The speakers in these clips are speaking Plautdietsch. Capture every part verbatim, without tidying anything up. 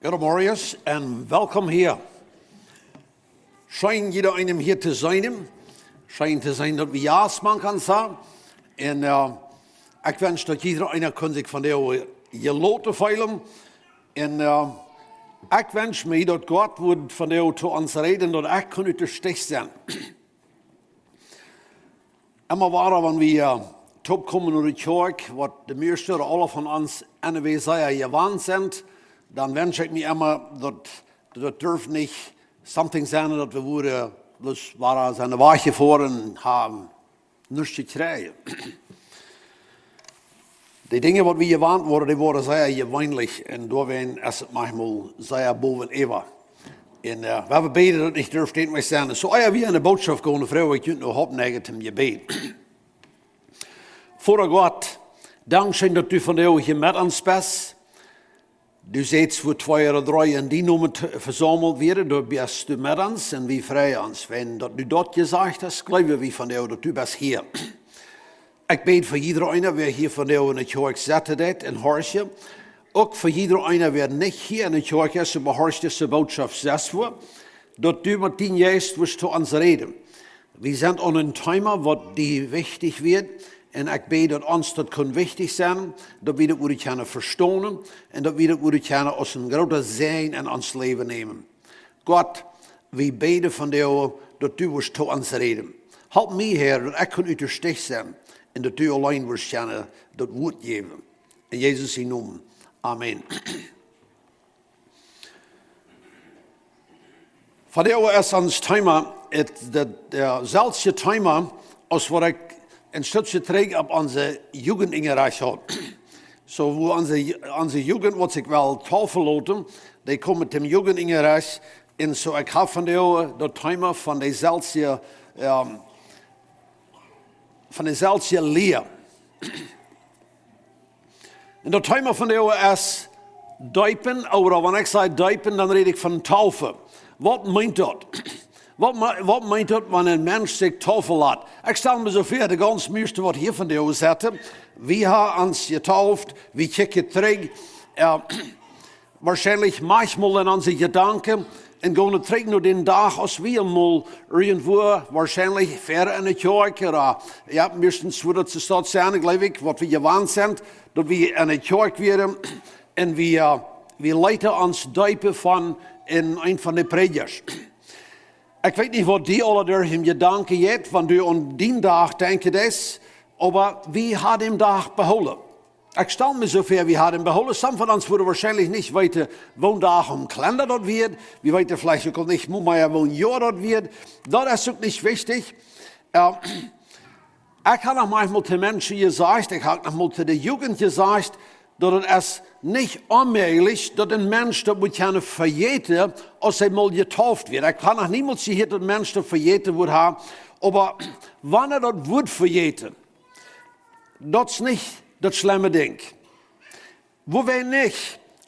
Goodemorjes un welkom hia. Scheen jieda eenem hia to seenen. Scheen to seenen daut wie Jast mank ons haben. Un ekj wensch daut jieda eena kunn sikj vondoag jeloten feelen. Un ekj wensch mie daut Gott wudd vondoag to ons räden, daut ekj kunn ut de Stich sennen. Emma wada, wan wie toopkomen no de Kjoakj, waut de mieeschte ooda aule von ons anyway sea jewant sent, dan wensch ekj mie emma daut, daut durf nich something sennen daut wie wudden bloos wada sent wajchjefoaren un haben nuscht jekjräajen. De Dinja waut wie jewant woaren, dee woaren sea jeweenlich un doawäajen es et maunchmol sea bowen äwa. Un wie bäden daut nich durf dit mea sennen. Soo, ea wie en de Bootschoft gonen, froag ekj junt noch opp näajen tom Jebäd. Voda Gott, dankscheen daut du vondoag hia met ons best. Du sätst, wua twee ooda dree en dienen Nomen vesaumelt wieren, doa best du met ons un wie freien ons. Wan daut du daut jesajcht hast, jleewen wie vondoag daut du best hia. Ekj bäd fa jieda eena, wäa hia vondoag en de Kjoakj setten deit un horchen. Uk fa jieda eena, wäa nich hia en de Kjoakj es, oba horcht dise Bootschoft selfst, daut du met dienen Jeist wurscht to ons räden. Wie sent aun een Thema waut die wichtich wia. Un ekj bäd daut ons daut kunn wichtich sennen, daut wie daut wudden kjennen vestonen un daut wie daut wudden kjennen aus een grooten Säajen en ons Läwen nämen. Gott, wie bäden vondoag daut du wurscht to ons räden. Help mie, Herr, daut ekj kunn ut de Stich sennen un daut du auleen wurscht kjennen daut Wuat jäwen. En Jesus sienen Nomen. Amen. Vondoag es ons Thema, et, daut, daut selwje Thema aus waut ekj een Stootje trigj opp onse Jugend enjerecht haud. Soo, wua onse, onse Jugend, waut sikj well taufen loten, dee komen met däm Jugend enjerecht. Un soo, ekj hab vondoag daut Thema von de selwje, von de selwje Lia. Un daut Thema vondoag es deepen, ooda wan ekj saj deepen, dan räd ekj von taufen. Waut meent daut? Waut me-, waut meent daut, wan een Mensch sikj taufen lat? Ekj stal mie soo väa, de gaunz mieeschte waut hia vondoag setten, wie haben ons jetauft, wie kjikjen trigj. Woarschienlich maunchmol en onse Jedanken un gonen trigj no dän Dach, aus wie eemol irjentwua, woarschienlich ver en de Kjoakj, ooda, jo, meistens wudd daut soo sennen, jleew ekj, waut wie jewant sent, daut wie en de Kjoakj wieren un wie, wie leeten ons deepen von een, een von de Prädjasch. Ekj weet nich, waut die aula derch em Jedanken jeit, wan du aun dän Dach denkjen deist, oba wie haben dän Dach behoolen. Ekj stal mie soo väa, wie haben behoolen. Some von ons wudden woarschienlich nich weeten, woon Dach em Kalenda daut wia. Wie weeten veleicht uk nich mea, woon Joa daut wia. Daut es uk nich wichtich. Ekj hab noch maunchmol to Menschen jesajcht, ekj hab noch mol to de Jugend jesajcht, daut et es nich onmäajlich, daut een Mensch daut mott kjennen vejäten, aus hee mol jetauft wia. Ekj hab noch niemols jehieet, daut een Mensch daut vejäten wudd haben, oba wan hee daut wudd vejäten, daut es nich daut schlemme Dinkj. Wua wie nich,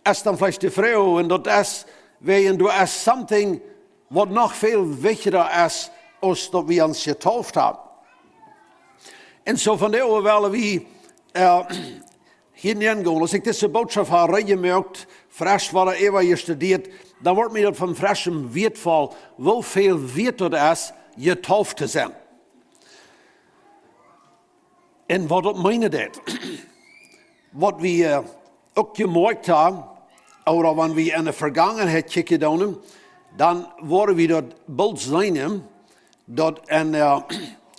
es dan veleicht de Froag, un daut es, wäajen doa es something, waut noch väl wichtja es, aus daut wie ons jetauft haben. Un soo vondoag wellen wie hia nengonen. Aus ekj dise Bootschoft hab reed jemoakt, fresch wada äwa jestudieet, dan wort mie daut von freschem wieetvoll, woo väl wieet daut es, jetauft to sennen. Un waut daut meenen deit. Waut wie uk jemoakt haben, ooda wan wie en de Vegangenheit kjikjen doonen, dan woaren wie daut boolt seenen, daut en,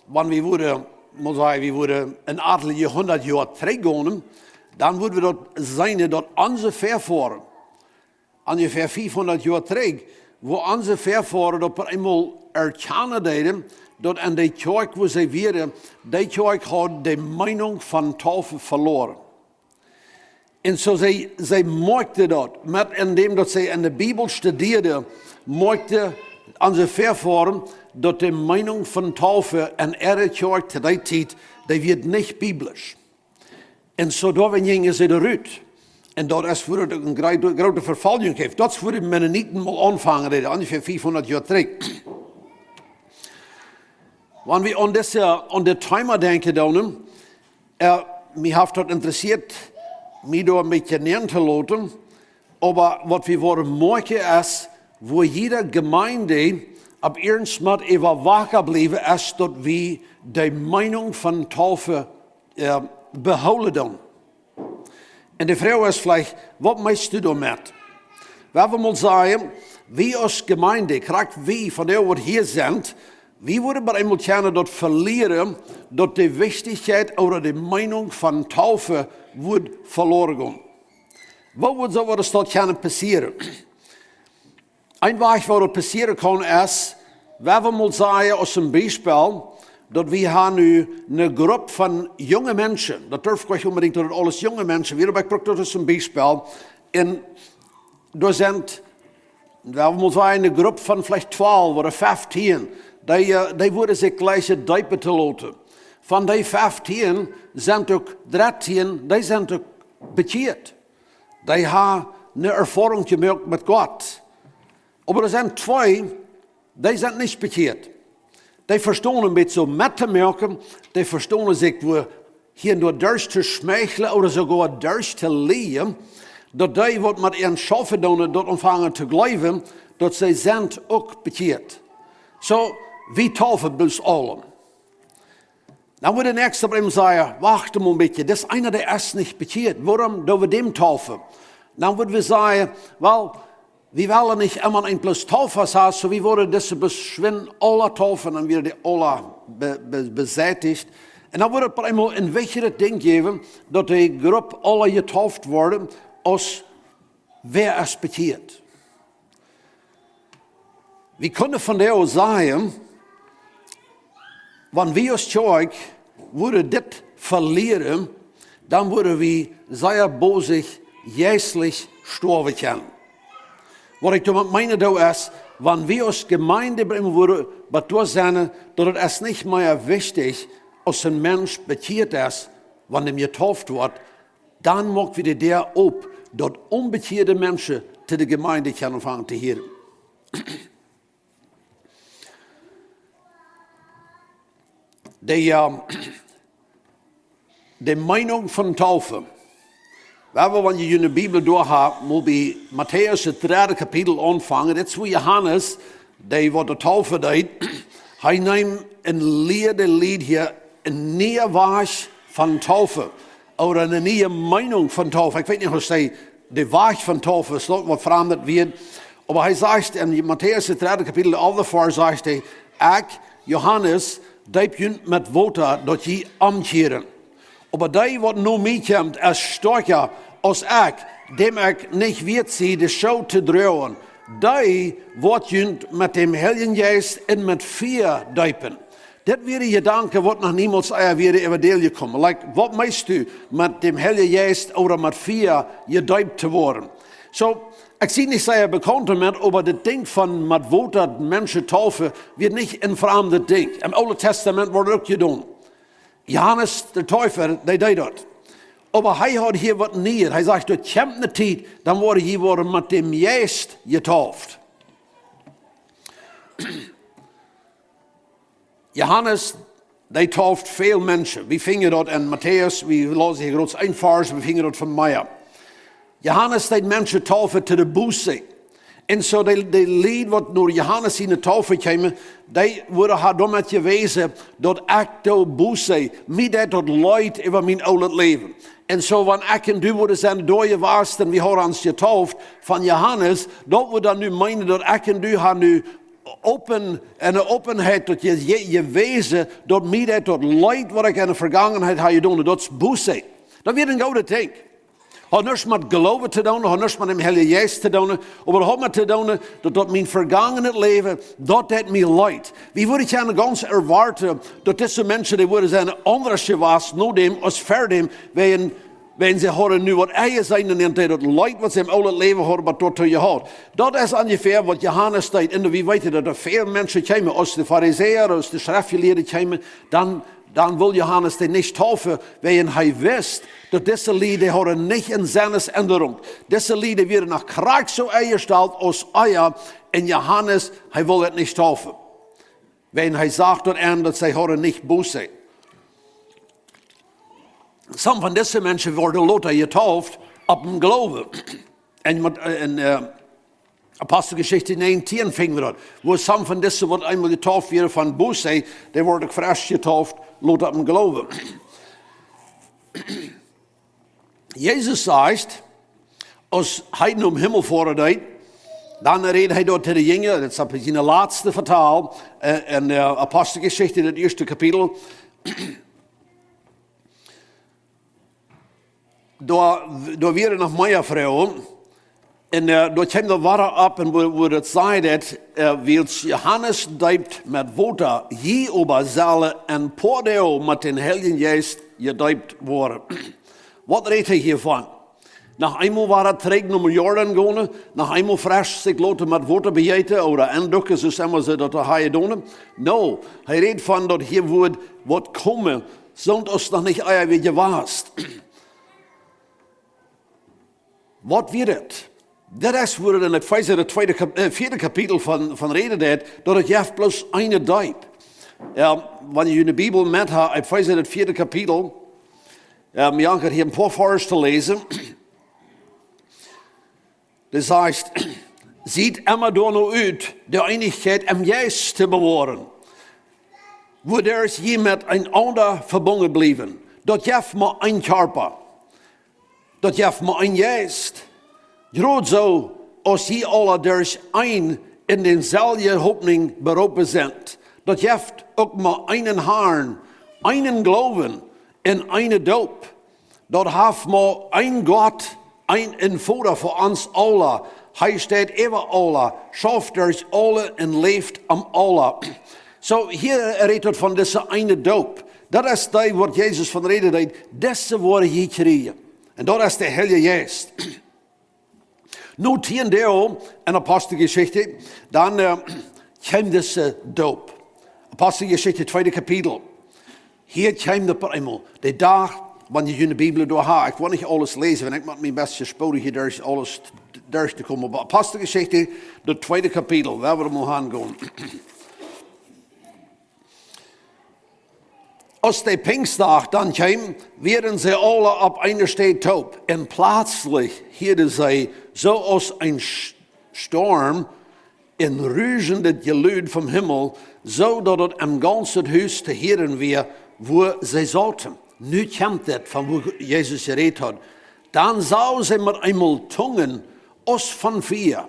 wan wie wudden, mott sajen, wie wudden een auntal Joahundat Joa trigj gonen, dan wudden wie daut seenen, daut onse Väafoaren, onjefäa fiefhundat Joa trigj, wua onse Väafoaren daut opp eemol erkjanen deeden, daut en de Kjoakj, wua see wieren, dee Kjoakj haud de Meenunk von Taufen veloaren. Un soo see, see moakjten daut, met en däm daut see en de Bibel studieeden, moakjten onse Väafoaren daut de Meenunk von Taufen en äare Kjoakj to dee Tiet, dee wia nich biblisch. Un soo doawäajen jinjen see doa rut. Un daut es wua daut eene groote Vefoljunk jeef. Daut es wua de Mennoniten mol aunfangen deeden, onjefäa fiefhundat Joa trigj. Wan wie aun dise, aun dit Thema denkjen doonen, mie haft daut interessieet, mie doa een bät nenn to loten, Oba waut wie woaren moakjen es, wua jiede Jemeent opp iernst mott äwawakt bliewen, es daut wie de Meenunk von Taufe äh, behoolen doonen. Un de Froag es veleicht, waut meenst du doamet? Wie wellen mol sajen, wie aus Jemeent, krakjt wie von dee waut hia sent, wie wudden bie eemol kjennen daut velieren, daut de Wichtichkjeit ooda de Meenunk von Taufe wudd veloaren gonen. Woo wudd soo waut daut kjennen passieren? Een Wajch woo daut passieren kaun es, wie wellen mol sajen aus een Biespel, daut wie haben nu eene Grupp von junge Menschen, daut darf nich onbedinjt daut aules junge Menschen, wie bie Bruck daut es een Biespel, un doa sent, wie wellen mol sajen, eene Grupp von veleicht twalf ooda feftieen, dee, äh, dee wudden sikj jlikjen deepen to loten. Von dee feftieen sent uk dartieen, dee sent uk bekjieet. Dee haben eene Erfoarunk jemoakt met Gott. Oba doa sent twee, dee sent nich bekjieet. Dee vestonen een bät soo met to moaken, dee vestonen sikj woo hia un doa derch to schmeicheln ooda soogoa derch to lieejen, daut dee waut met an schaufen doonen, daut aunfangen to jleewen, daut see sent uk bekjieet. Soo, wie taufen bloos aulen. Dan wudd de näakjste bie am sajen, wacht mol een bät, dis eena dee es nich bekjieet, wuarom doo wie däm taufen? Dan wudd wie sajen, well, wie wellen nich emma een plus Taufen haben, soo wie wudden dise bloos schwind aula taufen, dan wieren dee aula be, be, beseiticht. Un dan wudd et bie eemol een wichtjet Dinkj jäwen, daut de Grupp aula jetauft woat, aus wäa es bekjieet. Wie kjennen von doa sajen, wan wie aus Kjoakj wudden dit velieren, dan wudden wie sea bosich jeistlich stoawen kjennen. Waut ekj doamet meenen doo es, wan wie aus Jemeent bie am wudden, waut doa sennen, daut et es nich mea wichtich, aus een Mensch bekjieet es, wan dee jetauft woat, dan moak wie de Däa op, daut onbekjieede Menschen to de Jemeent kjennen aunfangen to hieren. De, äh, de Meenunk von Taufe. Wie wellen, wan jie june Bibel doa haben, mol bie Matäus, daut dredde Kapitel aunfangen. Dit es wua Johanes, dee waut de Taufe deed, hee neem un lieed de Lied hia een nieen Wajch von Taufe, ooda eene niee Meenunk von Taufe. Ekj weet nich aus hee de Wajch von Taufe es, daut waut veraundat wort. Oba hee sajcht en Matäus, daut dredde Kapitel, de alfte Varsch, sajcht hee, ekj, Johanes, deep junt met Wota, daut jie omkjieren. Oba dee waut no mie kjemt, es stoakja aus ekj, däm ekj nich wieet sie, de Schoo to droagen. Dee woat junt met däm Heiljen Jeist un met Fia deepen. Dit wieren Jedanken, waut noch niemols ea wieren äwa däl jekomen. Like, waut meenst du met däm Heiljen Jeist ooda met Fia jedeept to woaren? Soo, ekj sie nich sea bekaunt doamet, oba dit Dinkj von met Wota Menschen taufen, wia nich een framdet Dinkj. Em Oolen Testament wort et uk jedonen. Johanes de Deepa, dee deed daut. Oba hee haud hia waut Nieet. Hee sajcht, daut kjemt ne Tiet, dan woaren jie woaren met däm Jeist jetauft. Johanes, dee tauft väl Menschen. Wie finjen daut en Matäus, wie läsen hia krakjt een Varsch, wie finjen daut von mea. Johanes deed Menschen taufen to de Buße. Un soo de, de Lied waut no Johanes siene Taufe kjeemen, dee wudden hee doamet jewäsen, daut ekj doo Buße, mie deit daut leet äwa mien oolet Läwen. Un soo, wan ekj un du wudden sennen doa jewast un wie hauden ons jetauft von Johanes, daut wudd dan nu meenen, daut ekj un du haben nu open, eene Openheit, daut je, je, jewäsen, daut mie deit daut leet, waut ekj en de Vegangenheit hab jedonen, daut es Buße. Daut wia een goodet Dinkj. Haud nuscht met Gloowen to doonen, haud nuscht met däm Heiljen Jeist to doonen, oba daut haud met to doonen, daut, daut mien vegangenet Läwen, daut deit mie leet. Wie wudden kjennen gaunz erwoaten, daut dise Menschen, dee wudden sennen aundasch jewast, no däm, aus ver däm, wäajen, wäajen see hauden nu waut Nieet jeseenen, un dee daut leet, waut see em oolen Läwen hauden, waut doatoo jehaut. Daut es onjefäa, waut Johanes deed. Un wie weeten, daut doa väl Menschen kjeemen, aus de Farisäa, aus de Schreftjelieede kjeemen, dan dan wull Johanes dee nich taufen, wäajen hee wist, daut dise Lied, dee hauden nich eene Sennensendrunk. Dise Lied, dee wieren noch krakjt soo enjestalt aus ea, un Johanes, hee wull et nich taufen. Wäajen hee sach daut aun, daut see hauden nich Buße. Some von dise Menschen worden lota jetauft opp dän Gloowen. En, Mat- äh, en äh, Aposteljeschicht näajentieen finjen wie daut, woo some von dise, waut eemol jetauft wieren von Buße, dee worden uk fresch jetauft, lota em Gloowen. Jesus sajcht, aus hee nom Himmel foaren deed, dan räd hee doa to de Jinja, daut es opp siene latste Vetal, äh, en äh, Aposteljeschicht, daut ieeschte Kapitel, doa, doa wieren noch mea Froagen. En äh, doa kjeem de Wada opp en woo, woo daut säd, daut, äh, wiels Johanes deept met Wota, jie oba sellen en poa Doag met dän Heiljen Jeist jedeept woaren. Waut räd hee hia von? Noch eemol wada trigj nom Jordan gonen, noch eemol fresch sikj loten met Wota bejeeten, ooda enducken, soo aus emma see daut hia doonen? No, hee räd von daut hia wudd waut komen, soont aus noch nich ea wia jewast. Waut wia daut? Daut es, woo daut en Efeesa, daut tweede Kap-, äh, vieede Kapitel von, von räden deed, daut et jeft bloos eene Deep. Jo, wan jie june Bibel met han, Efeesa, daut vieede Kapitel, ähm, jo, ekj hab hia een poa Varsch to läsen. Daut sajcht: Siet emma doano ut, de Eenichkjeit em Jeist to bewoaren, wuaderch jie met eenaunda vebungen bliewen. Daut jeft mau een Kjarpa. Daut jeft mau een Jeist. Jrod soo aus jie aula derch een en deeselwje Hopninj beroopen sent. Daut jeft uk mau eenen Harn, eenen Gloowen en eene Doop. Daut haft mau een Gott, een, een Voda fa ons aula. Hee steit äwa aula, schauft derch aula en läft om aula. Soo, hia rät et von dise eene Doop. Daut es dee, waut Jesus von räden deed, dise woaren jie kjrieen. En daut es de Heilje Jeist. No tieen Doag en Aposteljeschicht, dan äh, kjeem dise Doop. Aposteljeschicht, tweede Kapitel. Hia kjeem daut opp eemol. De Dach, wan jie june Bibel doa han. Ekj well nich aules läsen, wan ekj mott mie best spoden hia derch aules t-, derch to komen. Oba Aposteljeschicht, daut tweede Kapitel, woa wie mol hangonen. Aus de Pinjstdach dan kjeem, wieren see aula opp eene Städ toop. En pletslich hieeden see, soo aus een Sch-, Storm, een ruschendet Jelud vom Himmel, soo daut et em gaunzen Hus to hieren wia, wua see sauten. Nu kjemt dit, von wua Jesus jerät haud. Dan sagen see met eemol Tungen aus von Fia.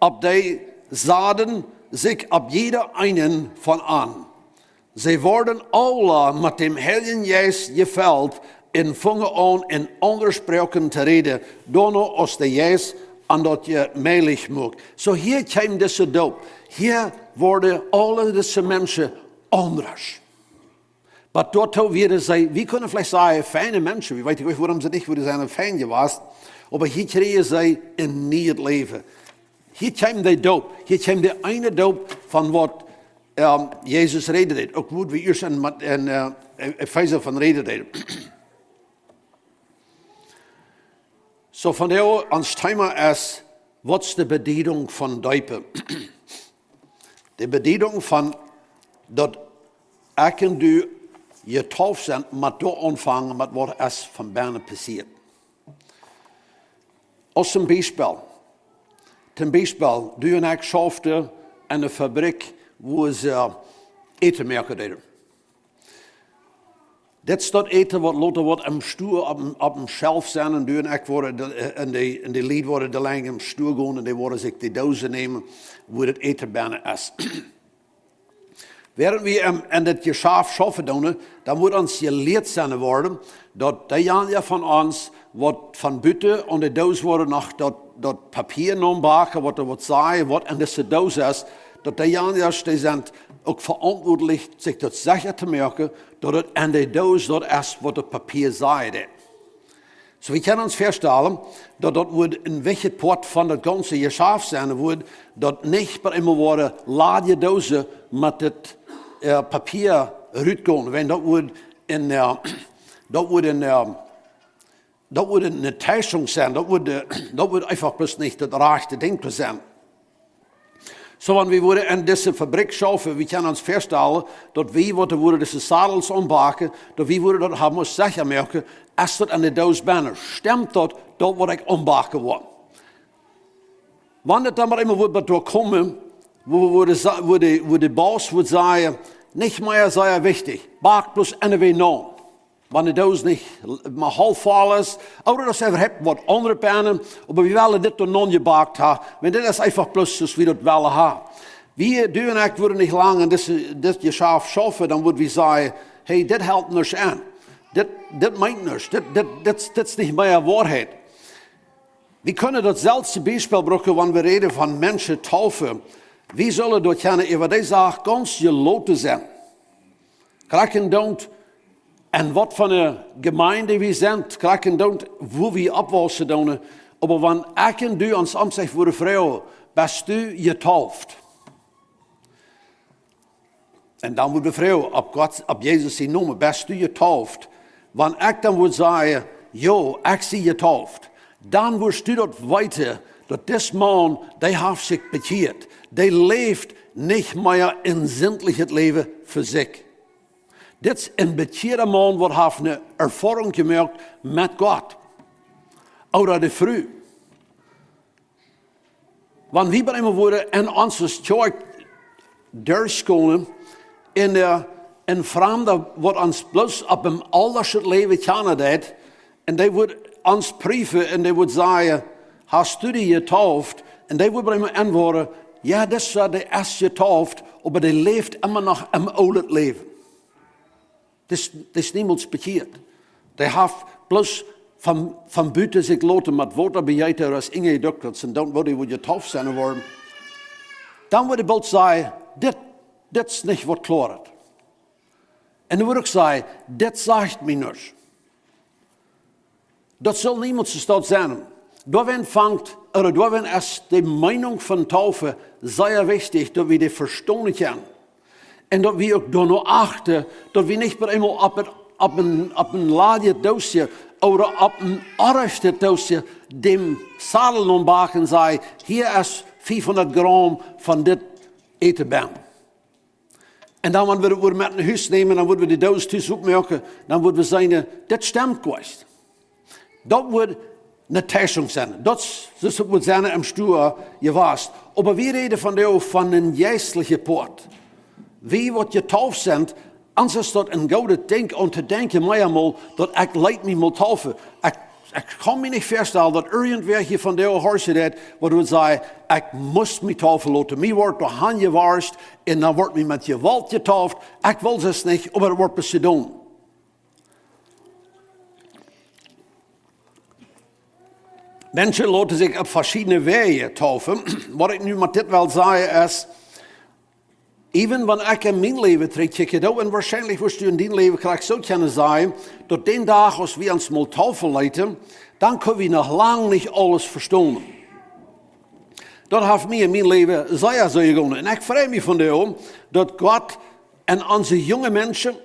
Opp dee saden sikj opp jieda eenen von an. See worden aula met däm Heiljen Jeist jefelt en fungen aun, en aundre Sproaken to räden, doano aus de Jeist an daut je-, mäajlich muak. Soo, hia kjeem dise Doop. Hia worden aule dise Menschen aundasch. Oba doatoo wieren see, wie kjennen veleicht sajen, feine Menschen. Wie weet ekj nich, wuarom see nich wudden sennen fein jewast. Oba hia kjrieen see een nieet Läwen. Hia kjeem de Doop. Hia kjeem de eene Doop von waut, ähm, Jesus räden deed. Uk woo wie ieescht en, en äh, Efeesa von räden deeden. Soo, vondoag ons Thema es, waut es de Bediedunk von Deepen? De Bediedunk von daut ekj en du jetauft sent, mott doa aunfangen met waut es von bennen passieet. Aus een Biespel. Toom Biespel, du en ekj schauften en eene Fabrikj, wua see Äten moaken deeden. Dit es daut Äten waut lota woat em Stua opp, opp een Shelf sennen, en du en ekj woaren de, äh, en de, en de Lied woaren de Lenj em Stua gonen, en dee woaren sikj de Doosen nämen, wua daut Äten bennen es. Wäarent wie en, en dit Jeschaft schaufen doonen, dan woat ons jelieet sennen worden, daut deejanje von ons, waut von buten aun de Doos woaren noch daut, daut Papia nobaken, waut doa woat sajen, waut en dise Doos es, daut deejanje, dee sent uk veauntwuatlich, sikj daut secha to moaken, daut et en de Doos daut es, waut daut Papia sajen deit. Soo, wie kjennen ons väastalen, daut daut woat een wichtja Poat von daut gaunze Jeschaft sennen, woat daut nich bie eemol woaren ladje Doosen met daut äh, Papia rutgonen. Wan daut woat een, äh, daut woat een, äh, daut woat eene Teischunk sennen, daut woat, äh, daut woat eefach bloos nich daut rajchte Dinkj sennen. Soo, wan wie woaren en dise Fabrikj schaufen, wie kjennen ons väastalen, daut wie, waut wie woaren dise Sadels aunbaken, daut wie woaren daut haben must secha moaken, es daut en de Doos bennen. Stemt daut, daut waut ekj aunbaken well? Wan daut dan mau emma wudd bat doa komen, wua, wua de, Sa- wua de, wua de Boss wudd sajen: "Nich mea sea wichtich, bak bloos eene Wee no." Wan de Doos nich mea haulf voll es, ooda daut es äwahaupt waut aundret bennen, oba wie wellen dit doa no jebakt haben, wan dit es eefach bloos soo aus wie daut wellen haben. Wie, du un ekj, wudden nich lang en dit, dit Jeschaft schaufen, dan wudd wie sajen: "Hey, dit helt nuscht aun. Dit, dit meent nuscht. Dit, dit, dit, dit es nich mea Woarheit." Wie kjennen daut selwje Biespel brucken, wan wie räden von Menschen taufen. Wie sellen doa kjennen äwa dee Sach gaunz jeloten sennen. Krakjt endoont, en waut fa eene Jemeent wie sent, krakjt endoont, wua wie oppwaussen doonen. Oba wan ekj un du ons aunsecht wudden froagen: "Best du jetauft?" Un dan wudd wie froagen, opp Gott, opp Jesus sienen Nomen: "Best du jetauft?" Wan ekj dan wudd sajen: "Jo, ekj sie jetauft." Dan wurscht du daut weeten, daut dis Maun, dee haft sikj bekjieet. Dee läft nich mea een sindlichet Läwen fa sikj. Dit es een bekjieeda Maun, waut haft eene Erfoarunk jemoakt met Gott. Ooda de Fru. Wan wie bie eemol wudden en onse Kjoakj derchgonen, en, äh, een Framda, waut ons bloos opp een auldaschet Läwen kjanen deed, un dee wudd ons priefen un dee wudd sajen: "Hast du die getauft?" Un dee wudd bie eemol auntwuaden: "Jo, dis, äh, dee es jetauft, oba dee läft emma noch em oolen Läwen." Dee es, dee es niemols bekjieet. Dee haft bloos von, von buten sikj loten met Wota bejeeten, ooda es Inge jedukt, daut see dan wudden, wudden jetauft sennen worden. Dan wudd ekj boolt sajen: "Dit, dit es nich waut kloa." Un dan wudd ekj sajen: "Dit sajcht mie nuscht." Daut saul niemols soo sennen. Doawäajen fangt, ooda doawäajen es de Meenunk von Taufe sea wichtich, daut wie dee vestonen kjennen. Un daut wie uk doano achten, daut wie nich bie eemol opp een, opp een, opp een ladjet Doosje ooda opp een orrajchtet Doosje dän Sadel aunbacken un sajen: "Hia es fiefhundat Gram von dit Äten bennen." Un dan, wan wie daut wudden met no Hus nämen, dan wudden wie de Doos tus oppmoaken, dan wudden wie seenen: "Dit stemt goa nich." Daut wudd eene Täuschung sennen. Daut es, daut wudd sennen em Stua jewast. Oba wie räden vondoag von een jeistlichen Poat. Wie waut jetauft sent, ons es daut een goodet Dinkj aun to denkjen, mau emol, daut ekj leet mie mol taufen. Ekj, ekj kaun mie nich väastalen, daut irjentwäa hia vondoag horchen deit, waut wudd sajen: "Ekj must mie taufen loten. Mie wort doahan jeworscht, un dan wort mie met Jewault jetauft. Ekj well daut nich, oba daut wort bloos jedonen." Menschen loten sikj opp veschiedne Wäaj taufen. Waut ekj nu met dit well sajen es, even wan ekj en mien Läwen trigjkjikj, dan, un woarschienlich wurscht du en dien Läwen krakjt soo kjennen sajen, daut dän Dach, aus wie ons mol taufen leeten, dan kunnen wie noch lang nich aules vestonen. Daut haft mie en mien Läwen sea, sea jeholpen. Un ekj frei mie vondoag, daut Gott en onse junge Menschen,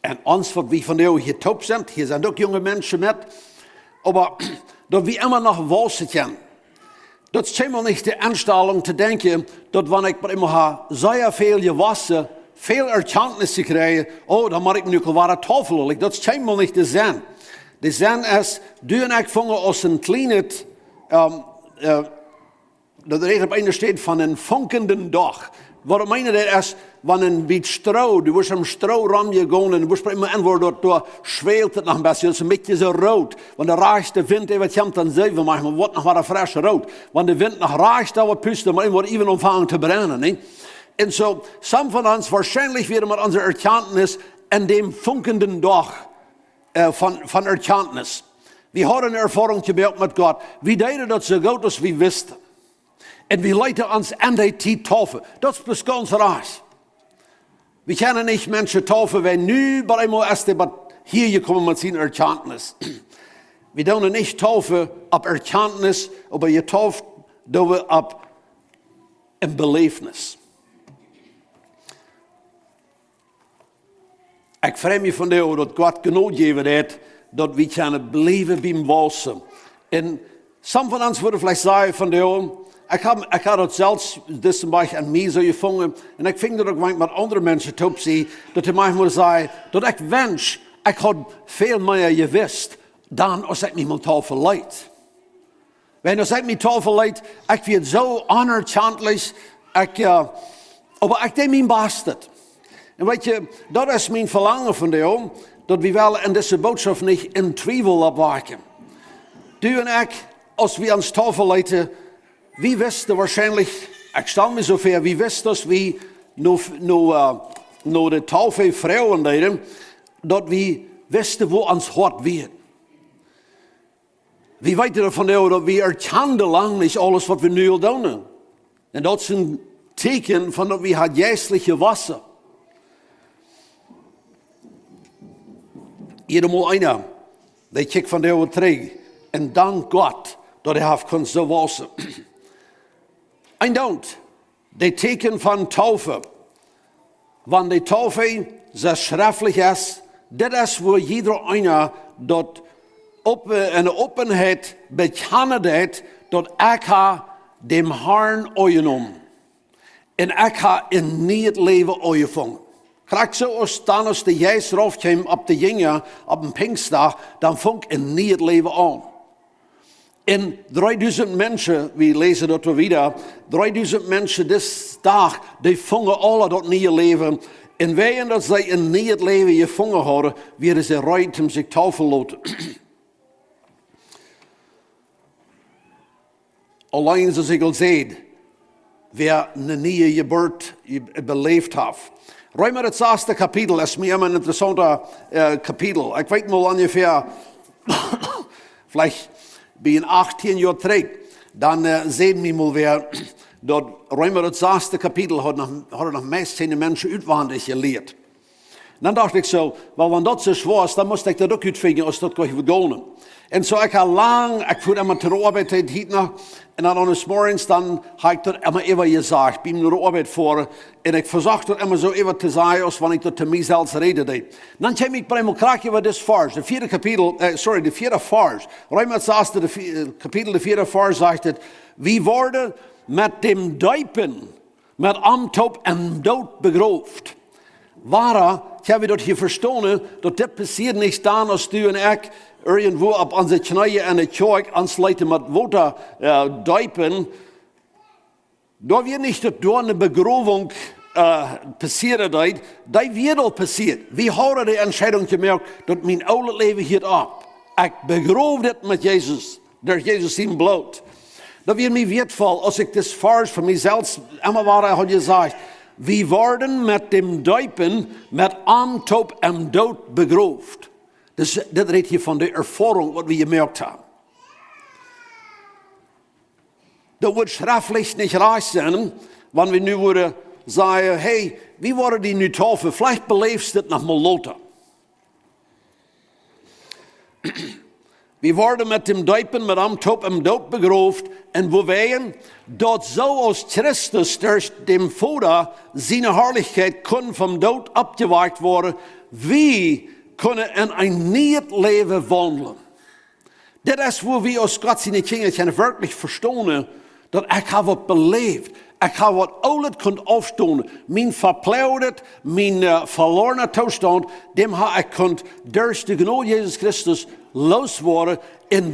en ons, waut wie vondoag hia toop sent, hia sent uk junge Menschen met, oba daut wie emma noch waussen kjennen. Daut es kjeenmol nich de Enstalunk to denkjen, daut wan ekj bie eemol hab sea väl jewossen, väl Erkjantnis jekjräajen, oh, dan mott ekj mie nu aul wada taufen loten. Daut es kjeenmol nich de Senn. De Senn es, du un ekj fungen aus een kjlienet, ähm, äh, daut rät opp eene Städ von een funkenden Doch. Waut ekj meen, daut es, wan een bät Stroo, du woascht em Stroo romjegonen, du woascht bie eemol enwoaren, daut doa schwält et noch een bät, daut es een bät soo root. Wan de rajchte Wint äwa kjemt, dan seenen wie mau, wort noch wada fresch root. Wan de Wint noch rajcht doa waut pust, dan mott eena äwa aunfangen to brennen, nä? Un soo, some von ons woarschienlich wieren met onse Erkjantnis en däm funkenden Doch, äh, von, von Erkjantnis. Wie hauden eene Erfoarunk jemoakt met Gott. Wie deeden daut soo goot aus wie wisten. Un wie leeten ons en dee Tiet taufen. Daut es bloos gaunz rajcht. Wie kjennen nich Menschen taufen, wäa nu bie eemol es, dee waut hia jekomen met siene Erkjantnis. Wie doonen nich taufen opp Erkjantnis, oba jetauft doo wie opp een Beläwnis. Ekj frei mie vondoag, daut Gott Jnod jäwen deed, daut wie kjennen bliewen biem waussen. Un some von ons wudden veleicht sajen vondoag, ekj hab, ekj hab daut selfst, dit es een bät aun mie soo jefungen, un ekj finj daut uk, wan ekj met aundre Menschen toop sie, daut dee mau sajen, daut ekj wensch, ekj haud väl mea jewist, dan aus ekj mie mol taufen leet. Wan aus ekj mie taufen leet, ekj wia soo onerkjantlich, ekj, äh, oba ekj deed mien Bastet. Un weet jie, daut es mien Velangen von die, daut wie wellen en dise Botschaft nich en Twiewel oppwakjen. Du un ekj, aus wie ons taufen leeten, wie wisten woarschienlich, ekj stal mie soo väa, wie wisten, aus wie no, no, äh, no de Taufe froagen deeden, daut wie wisten, woo ons Hoat wia. Wie weeten doavon, daut wie erkjanen lang nich aules, waut wie nu aul doonen. Un daut es een Tieekjen von daut wie haben jeistlich jewossen. Jieda Mol eena, dee kjikjt von de Oagen trigj un dankt Gott, daut hee haft kunt soo wausen. Een Dank, de Tieekjen von Taufe. Wan de Taufe soo schreftlich es, dit es, wua jieda eena daut opp-, en Openheit bekjanen deed, daut ekj hab dän Harn aunjenomen. Un ekj hab een nieet Läwen aunjefungen. Krakjt soo aus dan, aus de Jeist rauf kjeem opp de Jinja, opp dän Pinjstdach, dan funk een nieet Läwen aun. Un dreedusent Menschen, wie läsen daut wieda, dreedusent Menschen dän Dach, dee fungen aule daut niee Läwen. Un wäajen daut see een nieet Läwen jefungen hauden, wieren see reed, om sikj taufen to loten. Auleen, soo aus ekj aul säd, wäa eene niee Jeburt je-, beläft haft. Reema, daut sasde Kapitel, es mie emma een interessaunta, äh, Kapitel. Ekj weet mol onjefäa, veleicht bie een achtieen Joa trigj, dan, äh, säd mie mol wäa, daut Reema, daut sasde Kapitel, haud noch, hauden noch meist kjeene Menschen utwendich jelieet. Dan docht ekj soo, well, wan daut soo schwoa es, dan must ekj daut uk utfinjen, aus daut goot wudd gonen. Un soo, ekj hab lang, ekj fua emma to de Oabeit, dee Tiet noch, un dan eines Morjens, dan hab ekj daut emma äwa jesajcht, biem no de Oabeit foaren, un ekj vesocht daut emma soo äwa to sajen, aus wan ekj daut to mie selfst räden deed. Dan kjeem ekj bie mol krakjt äwa dit Varsch, de vieede Kapitel, äh, sorry, de vieede Varsch, Reema sasde, de vie-, äh, Kapitel, de vieede Varsch, sajcht et: "Wie worden met dem Deepen met am toop em Doot begroft." Wada, ekj hab daut hia vestonen, daut dit passieet nich dan, aus du un ekj irjentwua opp onse Kjnees en de Kjoakj ons leeten met Wota, äh, deepen. Doa wia nich, daut doa eene Begrowunk, äh, passieren deed, dee wia aul passieet. Wie hauden de Entscheidunk jemoakt, daut mien oolet Läwen hieet opp. Ekj begroow dit met Jesus. Derch Jesus sien Bloot. Daut wia mie wieetvoll, aus ekj dit Varsch fa mie selfst emma wada haud jesajcht: "Wie worden met dem Deepen met am toop em Doot begroft." Dit, dit rät hia von de Erfoarunk, waut wie jemoakt haben. Daut wudd schreftlich nich rajcht sennen, wan wie nu wudden sajen: "Hey, wie woaren die nu taufen, veleicht beläfst du dit noch mol lota." "Wie worden met dem Deepen met am toop em Doot begroft, un wuawäajen daut soo aus Christus derch dem Voda siene Harlichkjeit kunn vom Doot oppjewakjt woaren, wie kunnen en een nieet Läwen waundlen." Dit es, wua wie aus Gott siene Kjinja kjennen werkjlich vestonen, daut ekj hab waut beläft. Ekj hab waut Oolet kunt aufstonen. Mien veplagtet, mien, äh, veloarnet Toostaunt, däm hab ekj kunt derch de Jnod Jesus Christus loswoaren. Un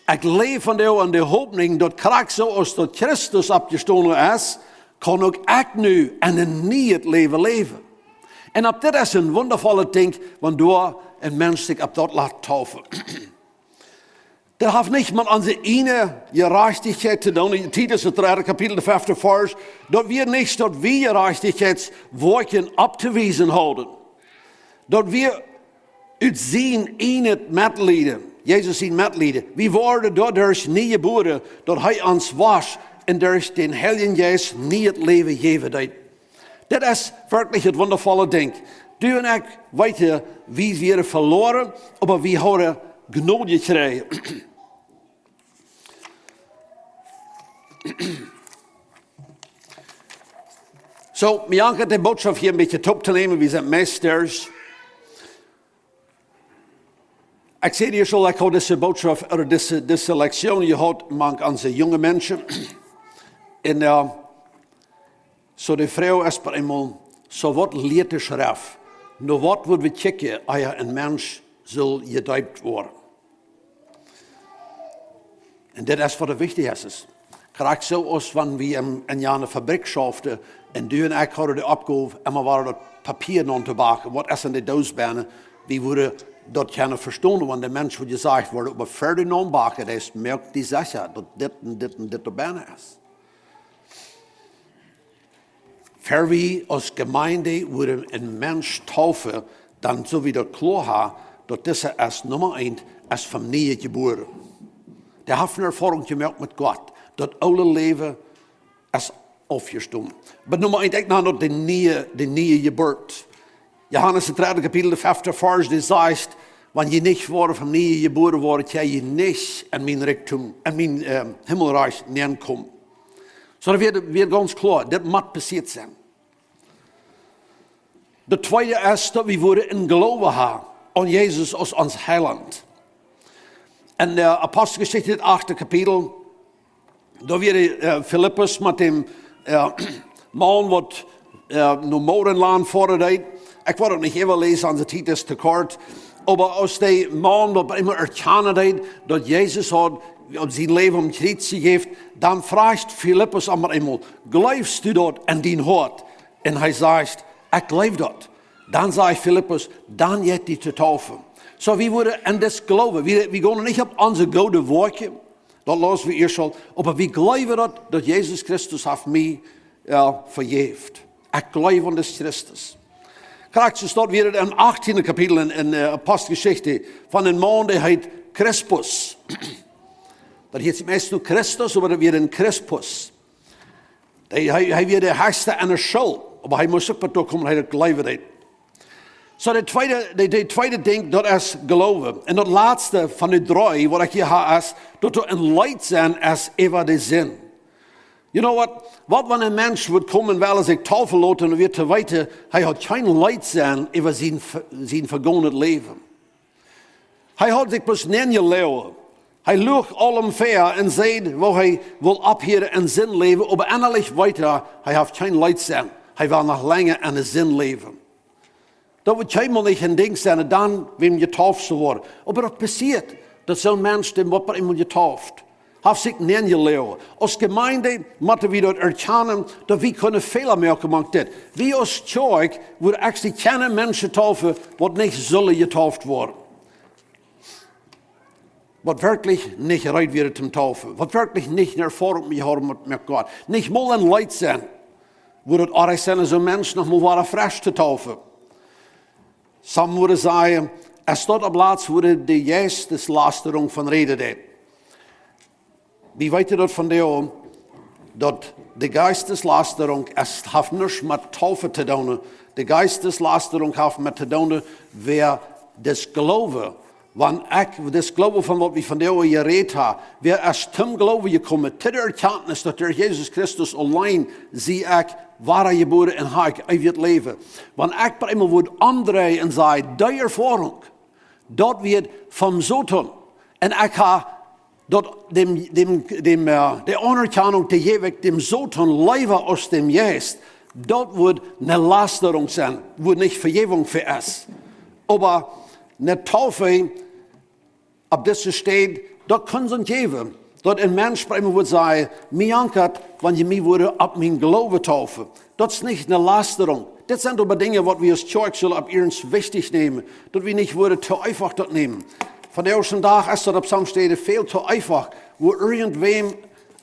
ekj läw vondoag en de Hopninj, daut krakjt soo aus daut Christus oppjestonen es, kaun uk ekj nu en een nieet Läwen läwen. Un opp dit es een wundavollet Dinkj, wan doa een Mensch sikj opp daut lat taufen. Daut haft nich met onse ieejne Jerajchtichkjeit to doonen. Titus, daut dredde Kapitel, de fefte Varsch. Daut wia nich, daut wie Jerajchtichkjeitswoakjen auftowiesen hauden. Daut wia ut sien ieejnet Metleet, Jesus sien Metleet. Wie worden doaderch nie jebuaren, daut hee ons wausch un derch dän Heiljen Jeist nieet Läwen jäwen deed. Dit es werkjlich daut wundavollet Dinkj. Du un ekj weeten, wie wieren veloaren, oba wie hauden Jnod jekjräajen. Soo, mie jankat de Botschaft hia een bät toop to nämen, wie sent meist derch. Ekj säd hia aul, ekj haud dise Botschaft, ooda dise, dise Lektion jehaut mank onse junge Menschen. Un, äh, soo de Froag es bie eemol, soo waut lieet de Schreft? No waut wudd wie kjikjen, ea een Mensch saul jedeept woaren? Un dit es waut wichtich es. Krakjt soo aus wan wie en, en jane Fabrikj schauften un du un ekj hauden de Oppgow, emma wada daut Papia aun to backen, waut es en de Doos bennen, wie wudden daut kjennen vestonen, wan de Mensch wudd jesajcht woaren, oba ver du aunbacken deist, moak die secha, daut dit un dit un dit doa bennen es. Ver wie aus Jemeent wudden een Mensch taufen, dan sull wie daut kloa haben, daut dise es Numma eent, es von nieem jebuaren. Dee haft eene Erfoarunk jemoakt met Gott. Daut oole Läwen es oppjestonen. Oba Numma eent, ekj nand daut de niee, de niee Jeburt. Johanes, daut dredde Kapitel, de fefte Varsch, dee sajcht: "Wan jie nich woaren von nieem jebuaren woaren, kjenn jie nich en mien Rikjdom, en mien, ähm, Himmelrikj nenkomen." Soo, daut wia, wia gaunz kloa, dit mott passieet sennen. Daut tweede es, daut wie wudden een Gloowen haben aun Jesus aus ons Heilaunt. En de Aposteljeschicht, daut achte Kapitel, doa wia, äh, Filippus met däm, äh, Maun, waut, äh, no Moorland foaren deed. Ekj well daut nich äwaläsen, onse Tiet es too kort. Oba aus de Maun daut emol erkjanen deed, daut Jesus haud sien Läwen aum Kjriez jejäft, dan fruach Filippus am emol: "Jleefst du daut en dien Hoat?" Un hee sajcht: "Ekj jleew daut." Dan sajcht Filippus: "Dan jeit die to taufen." Soo, wie wudden en dit Gloowen, wie, wie gonen nich opp onse goode Woakjen, daut läsen wie ieescht aul, oba wie jleewen daut, daut Jesus Christus haft mie, jo, vejäft. Ekj jleew aun disen Christus. Krakjt soo steit wada em achttienden Kapitel en, en, äh, Aposteljeschicht von een Maun, dee heet Crispus. Daut heet meist nu Christus, oba daut wia een Crispus. Dee, hee, hee wia de hechste aun de School, oba hee must uk bat doa komen, hee daut jleewen deed. Soo, daut tweede, daut, daut tweede Dinkj, daut es Gloowen. Un daut latste von de dree, waut ekj hia hab, es daut doa een Leet sennen es äwa de Sind. You know what? Waut wan een Mensch wudd komen, well sikj taufen loten, un wia to weeten, hee haud kjeen Leet sennen äwa sien ve-, sien vegonet Läwen. Hee haud sikj bloos nenjeloagen. Hee luach aulem väa un säd, woo hee wull opphieren en Sind läwen, oba ennalich weet hee, hee haft kjeen Leet sennen. Hee well noch lenja en de Sind läwen. Daut wudd kjeenmol nich een Dinkj sennen, dan wäm jetauft to woaren. Oba daut passieet, daut soon Mensch, däm woat mau eemol jetauft. Haft sikj nenjeloagen. Aus Jemeent motten wie daut erkjanen, daut wie kjennen Fäla moaken mank dit. Wie aus Kjoakj wudden actually kjeene Menschen taufen, waut nich sullen jetauft woaren. Waut werkjlich nich reed wieren toom taufen. Waut werkjlich nich eene Erfoarunk mea hauden met, met Gott. Nich mol een Leet sennen, wudd daut oajch sennen, soon Mensch noch mol wada fresch to taufen. Some wudden sajen, es daut opp latst, wua de Jeisteslästerunk von räden deed. Wie weeten daut von dee, daut de Jeisteslästerunk, es haft nuscht met Taufen to doonen. De Jeisteslästerunk haft met to doonen, wäa daut Gloowen, wan ekj daut Gloowen, von waut wie von dee jerät haben, wäa es toom Gloowen jekomen, to de Erkjantnis, daut derch Jesus Christus auleen sie ekj wadajebuaren un hab ekj eewjet Läwen. Wan ekj bie eemol wudd omdreien un sajen, dee Erfoarunk, daut wia vom Soton. Un ekj hab daut däm, däm, däm, äh, de Aunerkjanunk, dee jäw ekj däm Soton leewa aus däm Jeist. Daut wudd eene Lästerunk sennen, wua nich Vejäwunk fa es. Oba eene Taufe opp dise Städ, daut kunn soo jäwen, daut een Mensch bie mie wudd sajen, mie jankat, wan jie mie wudden opp mienen Gloowen taufen. Daut es nich eene Lästerunk. Dit sent oba Dinja, waut wie aus Kjoakj sullen opp iernst wichtich nämen, daut wie nich wudden too eefach daut nämen. Vondoag dän Dach es daut opp some Städen väl too eefach, wua irjentwäm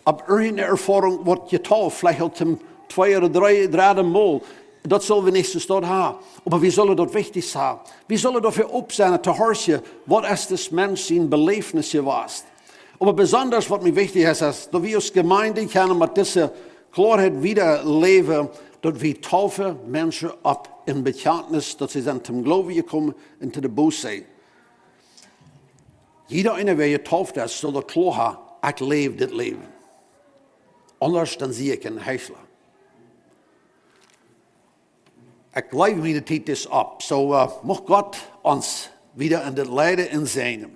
opp irjenteene Erfoarunk woat jetauft, veleicht aul toom tweeden ooda dree-, dredden Mol. Daut sell wie nich soo stoakj haben. Oba wie sellen daut wichtich haben. Wie sellen doafäa op sennen, to horchen, waut es dis Mensch sien Beläwnis jewast. Oba besonda, waut mie wichtich es, es, daut wie aus Jemeent kjennen met dise Kloaheit wieda läwen, daut wie taufen Menschen opp em Bekjantnis, daut see sent toom Gloowen jekomen un to de Buße. Jieda eena, wäa jetauft es, saul daut kloa haben, ekj läw dit Läwen. Aundasch dan sie ekj een Heichla. Ekj jleew, miene Tiet es opp. Soo, äh, mucht Gott ons wieda en dit leiden un säajnen.